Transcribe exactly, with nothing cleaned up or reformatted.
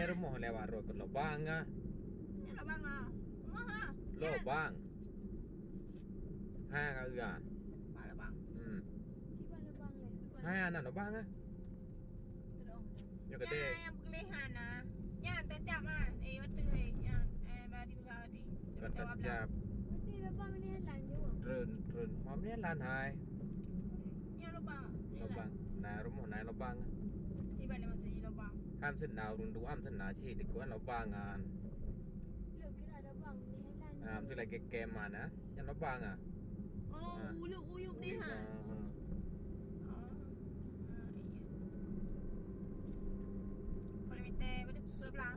Rumoh lewat rot ke lubang ah. Ni lubang ah. Rumah ah. Lubang. Ha ka ga. Pak lubang. Hmm. Kiban lubang leh. Ha na lubang ah. Nyoe kata Ya, yang perkelihan ah. Yang tercap ah. Eh, betul eh. Yang eh badi buka badi. kata cap. Berarti lubang ni jalan je, Wan. Trön trön. Hom ni lan hai. Yang lubang. Ni lah. Lubang. Na rumoh na lubang. Iban lima sini lubang. Ham sen na urun dua am sen na chi di kuan lubang kan. Lok kira lubang ni jalan. Ham tu lagi keman ah. Yang lubang ah. Oh, Ah. Uluk Uyuk ni ha. Ah. Oh. Ah, iya. Kalau minta pada sebelah.